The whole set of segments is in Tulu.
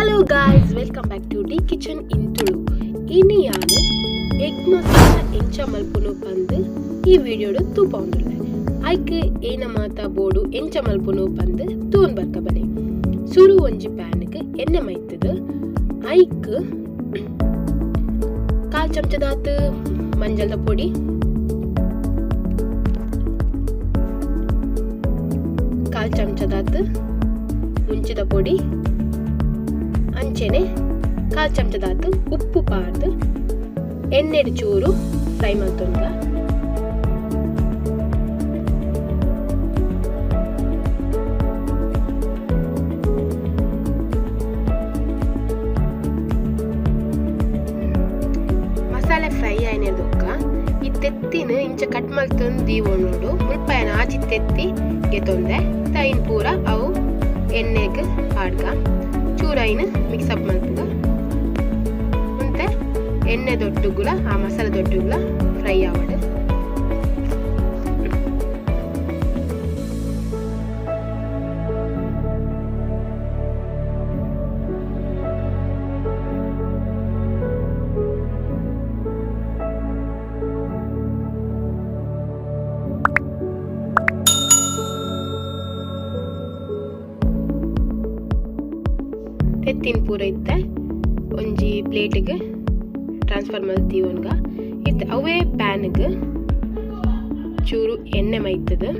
Hello guys, welcome back to D Kitchen in Tulu. ಇನಿ ಯಾನ್ ಎಗ್ ಮಸಾಲ ಎಂಚ ಮಲ್ಪುನು ಪಂದ್ ಈ ವಿಡಿಯೋಡು ತೂಪಾವೊಂದುಲ್ಲೆ. ಐಕ್ ಏನ ಮಾತ ಬೋಡು, ಎಂಚ ಮಲ್ಪುನು ಪಂದ್ ತೂನ್ ಬರ್ಕ ಬಲೆ. ಸುರು ಒಂಜಿ ಪ್ಯಾನ್ಗ್ ಎಣ್ಣೆ ಮೈತದು ಐಕ್ ಕಾಲ್ ಚಮಚದಾತ್ ಮಂಜಲ್ದ ಪೊಡಿ, ಕಾಲ್ ಚಮಚದಾತ್ ಮುಂಚಿದ ಪೊಡಿ, ಅಂಚೆನೆ ಕಾಲ್ ಚಮಚದಾತ್ ಉಪ್ಪು ಪಾಡ್ದ್ ಎಣ್ಣೆಡ್ ಚೂರು ಫ್ರೈ ಮಲ್ತೊನ್ಗ. ಮಸಾಲೆ ಫ್ರೈ ಆಯ್ನೆದೊಕ್ಕ ಈ ತೆತ್ತಿನ ಇಂಚ ಕಟ್ ಮಲ್ತೊಂದು ದೀವೊನೊಡು. ಮುಲ್ಪ ಯಾನ್ ಆಜಿ ತೆತ್ತಿ ಗೆತೊಂದೆ. ಐನ್ ಪೂರ ಅವು ಎಣ್ಣೆಗ್ ಪಾಡ್ಗ, ಚೂರು ಐನ್ ಮಿಕ್ಸ್ ಅಪ್ ಮಲ್ಪುಗ. ಒಂತೆ ಎಣ್ಣೆ ದೊಟ್ಟುಗುಲ ಆ ಮಸಾಲೆ ದೊಟ್ಟುಗುಲ ಫ್ರೈ ಆವಡ್. ತೆತ್ತಿನ ಪೂರ ಇತ್ತೆ ಒಂಜಿ ಪ್ಲೇಟ್ಗ್ ಟ್ರಾನ್ಸ್ಫರ್ ಮಲ್ತ್ ದೀವೊನ್ಗ. ಇತ್ತೆ ಅವೇ ಪ್ಯಾನ್ಗ್ ಚೂರು ಎಣ್ಣೆ ಮೈತದು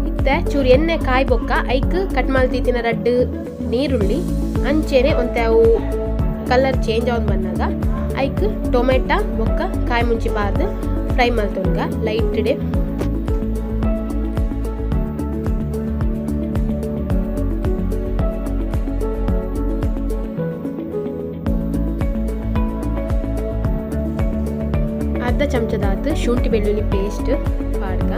ಇತ್ತೆ ಚೂರು ಎಣ್ಣೆ ಕಾಯ್ ಬೊಕ್ಕ ಐಕ್ ಕಟ್ ಮಲ್ತಿತ್ತಿನ ರಡ್ಡ್ ನೀರುಳ್ಳಿ, ಅಂಚೆನೆ ಒಂತೆ ಅವು ಕಲರ್ ಚೇಂಜ್ ಆವೊಂದು ಬನ್ನಗ ಐಕ್ ಟೊಮೆಟೊ ಬೊಕ್ಕ ಕಾಯಿ ಮುಂಚಿ ಪಾರ್ದ್ ಫ್ರೈ ಮಲ್ತೊನ್ಗ ಲೈಟ್ ಡೆ. ಅರ್ಧ ಚಮಚದಾತ್ ಶುಂಠಿ ಬೆಳ್ಳುಳ್ಳಿ ಪೇಸ್ಟ್ ಪಾಡ್ಗ.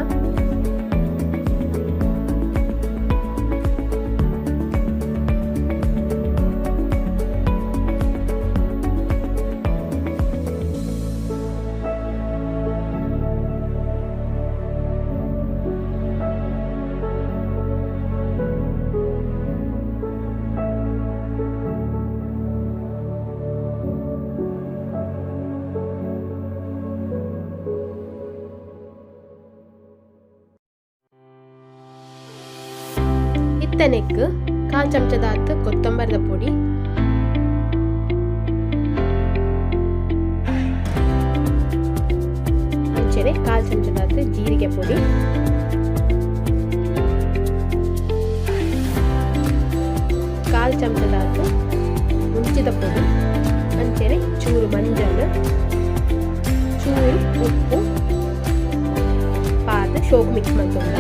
ಇತ್ತೆ ನೆಕ್ಕ್ ಕಾಲ್ ಚಮಚದಾತ್ ಕೊತ್ತಂಬರಿದ ಪೊಡಿ, ಅಂಚೆನೆ ಕಾಲ್ ಚಮಚದಾತ್ ಜೀರಿಗೆ ಪೊಡಿ, ಕಾಲ್ ಚಮಚದಾತ್ ಮುಂಚಿದ ಪೊಡಿ, ಅಂಚೆನೆ ಚೂರು ಮಂಜಲ್, ಚೂರು ಉಪ್ಪು ಪಾರ್ದ್ ಶೋಕ್ ಮಿಕ್ಸ್ ಮಲ್ತೊನ್ಗ.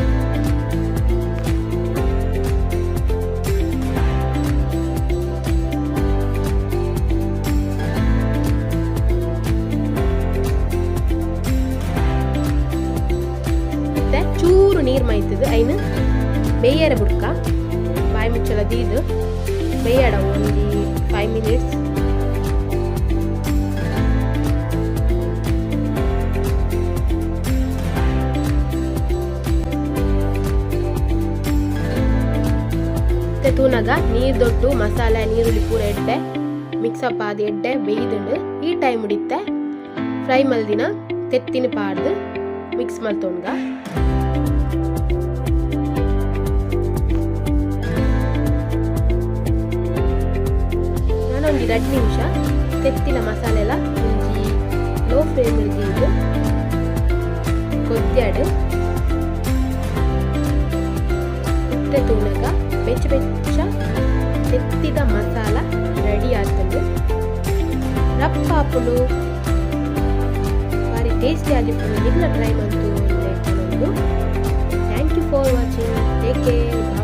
ಇತ್ತೆ ಚೂರು ನೀರು ಮೈತದು ಐನ್ ಬೇಯರ ಬುಡ್ಕ. ಬಾಯಿ ಮುಚ್ಚಳ ದೀದ್ ಬೇಯಡ ಒಂಜಿ 5 ಮಿನಿಟ್ಸ್. ಇತ್ತೆ ತೂನಗ ನೀರು ದೊಟ್ಟು ಮಸಾಲೆ ನೀರುಳ್ಳಿ ಪೂರ ಎಡ್ಡೆ ಮಿಕ್ಸ್ ಅಪ್ ಆದ್ ಎಡ್ಡೆ ಬೇಯ್ದುಂಡು. ಈ ಟೈಮ್ ಇತ್ತೆ ಫ್ರೈ ಮಲ್ದಿನ ತೆತ್ತಿನ ಪಾಡ್ದು ಮಿಕ್ಸ್ ಮಲ್ತೊನ್ಗ. ಒಂಜಿ 2 ನಿಮಿಷ ತೆತ್ತಿನ ಮಸಾಲೆ ಎಲ್ಲ ಒಂಜಿ ಲೋ ಫ್ಲೇಮ್ ದೀದ್ ಕೊದ್ಯಾಡ್. ಇತ್ತೆ ತೂನಗ ಬೆಚ್ಚ ಬೆಚ್ಚ ತೆತ್ತಿದ ಮಸಾಲ ರೆಡಿ ಆತುಂಡು. ರಪ್ಪ ಆಪುಂಡು, ಬಾರಿ ಟೇಸ್ಟಿ ಆದಿಪ್ಪುಂಡು. ನಿಗ್ಲ ಟ್ರೈ ಮಲ್ತು. Thank you for watching. Take care.